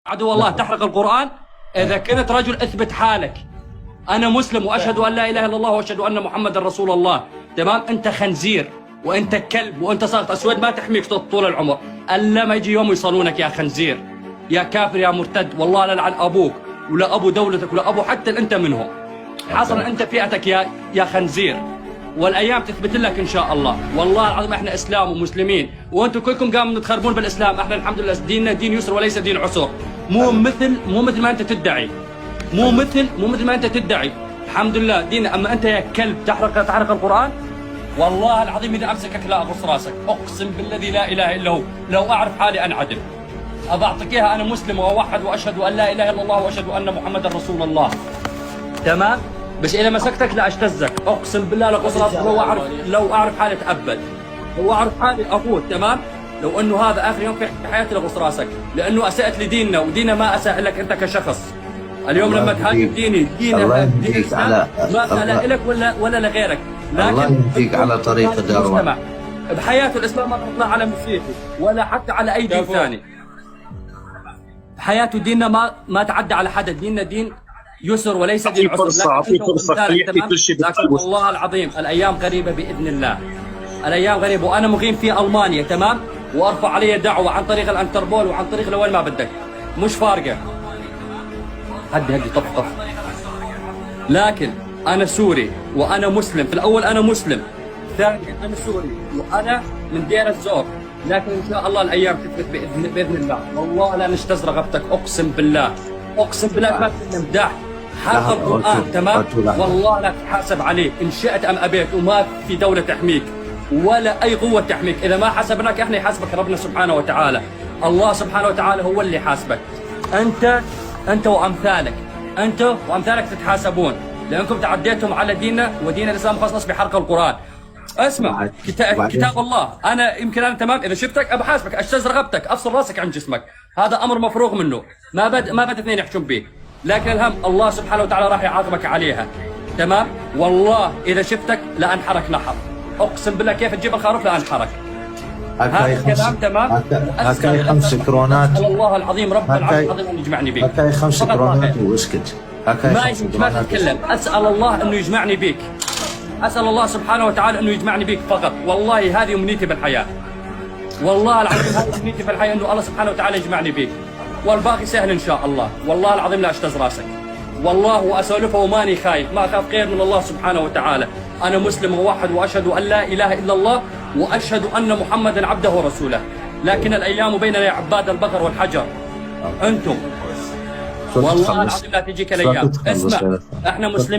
عدو الله تحرق القرآن. إذا كنت رجل اثبت حالك. أنا مسلم وأشهد أن لا إله إلا الله وأشهد أن محمد رسول الله. تمام؟ أنت خنزير وأنت كلب وأنت صارت أسود ما تحميك طول العمر ألا ما يجي يوم يصلونك يا خنزير يا كافر يا مرتد. والله لا لعن أبوك ولا أبو دولتك ولا أبو حتى أنت منهم. حصل أنت فئتك يا خنزير. والايام تثبت لك ان شاء الله. والله العظيم احنا اسلام ومسلمين وانتم كلكم قاموا تخربون بالاسلام. احنا الحمد لله ديننا دين يسر وليس دين عسر. مو مثل ما انت تدعي. مو مثل ما انت تدعي. الحمد لله ديننا. اما انت يا كلب تحرق القران. والله العظيم اذا امسكك لا اقص راسك. اقسم بالذي لا اله الا هو. لو اعرف حالي انعدل. ابى اعطيك اياها. انا مسلم واوحد واشهد ان لا اله الا الله واشهد ان محمدا رسول الله. تمام؟ بس اذا مسكتك لا اشتزك. اقسم بالله لو راسك. لو اعرف حالي اتابد. لو اعرف حالي افوت. تمام؟ لو انه هذا اخر يوم في حياتي لغص راسك لانه اسأت لديننا وديننا ما اساء لك انت كشخص. اليوم لما تهاجم ديني ما اساء لك ولا لغيرك. لكن الله يهديك على طريق الدعوة. بحياته الاسلام ما تطلع على مسيحي ولا حتى على اي دين ثاني. بحياته ديننا ما تعدى على حدا. ديننا دين يسر وليس دين عسر. اعطيه فرصه خليه يحكي كل شيء. لكن والله العظيم الايام قريبه باذن الله. الايام قريبه وانا مقيم في المانيا. تمام؟ وارفع علي دعوه عن طريق الانتربول وعن طريق لوين ما بدك. مش فارقه. هدي طف. لكن انا سوري وانا مسلم. في الاول انا مسلم. ثانيا انا سوري وانا من دير الزور. لكن ان شاء الله الايام تثبت باذن الله. والله لا نجتز رغبتك. اقسم بالله. اقسم بالله ما نمدح. حرق القرآن. تمام؟ والله لا تحاسب عليه إن شئت أم أبيت. وما في دولة تحميك ولا أي قوة تحميك. إذا ما حاسبناك إحنا يحاسبك ربنا سبحانه وتعالى. الله سبحانه وتعالى هو اللي يحاسبك. أنت وأمثالك. أنت وأمثالك تتحاسبون لأنكم تعديتم على ديننا ودين الإسلام خاص بحرق القرآن. اسمع كتاب الله. أنا تمام. إذا شفتك أبى حاسبك أجتز رغبتك أفصل راسك عن جسمك. هذا أمر مفروغ منه. ما بد اثنين يحكم به. لكن الهم الله سبحانه وتعالى راح يعاقبك عليها. تمام؟ والله إذا شفتك لأنحرك نحر. أقسم بالله كيف تجيب الخروف لأنحرك. هذا الكلام تمام؟ هكاي 5 كرونات. أسأل الله العظيم رب العرش العظيم أن يجمعني بك. هكاي 5 كرونات واسكت. ما تتكلم. أسأل الله أنه يجمعني بك. أسأل الله سبحانه وتعالى أنه يجمعني بك فقط. والله هذه أمنيتي بالحياة. والله العظيم هذه أمنيتي بالحياة أنه الله سبحانه وتعالى يجمعني بك. والباقي سهل إن شاء الله. والله العظيم لا أشتز راسك. والله وأسولفه وماني خايف. ما أخاف غير من الله سبحانه وتعالى. أنا مسلم وواحد وأشهد أن لا إله إلا الله وأشهد أن محمدا عبده ورسوله. لكن الأيام بيننا يا عباد البقر والحجر. أنتم والله العظيم لا تجيك الأيام. اسمع احنا مسلمين.